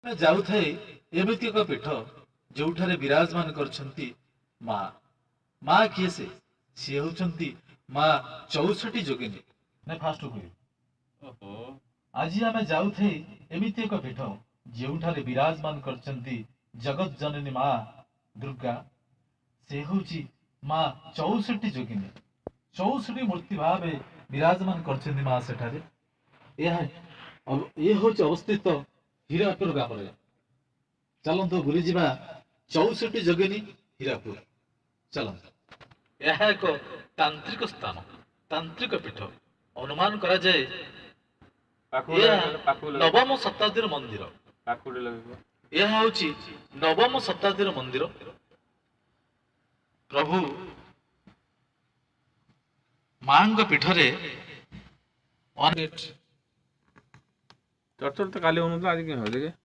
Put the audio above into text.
ଯାଉଥାଏ ଏମିତି ଏକ ପୀଠ, ଯେଉଁଠାରେ ବିରାଜମାନ କରିଛନ୍ତି ମା। ମା କିଏ ସେ? ସିଏ ହେଉଛନ୍ତି ମା 64 ଯୋଗିନୀ। ନାଇଁ, ଫାଷ୍ଟ କହିବି। ଓହୋ। ଆଜି ଆମେ ଯାଉଥାଏ ଏମିତି ଏକ ପୀଠ, ଯେଉଁଠାରେ ବିରାଜମାନ କରିଛନ୍ତି ଜଗତ ଜନନୀ ମା ଦୁର୍ଗା। ସେ ହେଉଛି ମା 64 ଯୋଗିନୀ। 64 ମୂର୍ତ୍ତି ଭାବେ ବିରାଜମାନ କରିଛନ୍ତି ମା ସେଠାରେ। ଏହା ଇଏ ହେଉଛି ଅବସ୍ଥିତ ହୀରାପୁର ଗ୍ରାମରେ। ଚାଲନ୍ତୁ ବୁଲିଯିବା 64 ଯୋଗିନୀ ହୀରାପୁର, ଚାଲନ୍ତୁ। ଏହା ଏକ ତାନ୍ତ୍ରିକ ସ୍ଥାନ, ତାନ୍ତ୍ରିକ ପୀଠ। ଅନୁମାନ କରାଯାଏ ପାଖକୁ ଏହା ପାଖକୁ ଲଗେଇବ। ନବମ ଶତାବ୍ଦୀର ମନ୍ଦିର। ପାଖକୁ ଲଗେଇବ। ଏହା ହେଉଛି ନବମ ଶତାବ୍ଦୀର ମନ୍ଦିର। ପ୍ରଭୁ ମାଙ୍କ ପୀଠରେ ଅନେକ ଚଡ଼ଚଡ଼ ତ କାଲି ହଉନଥିଲା, ଆଜି କେମିତି ହଉଛି?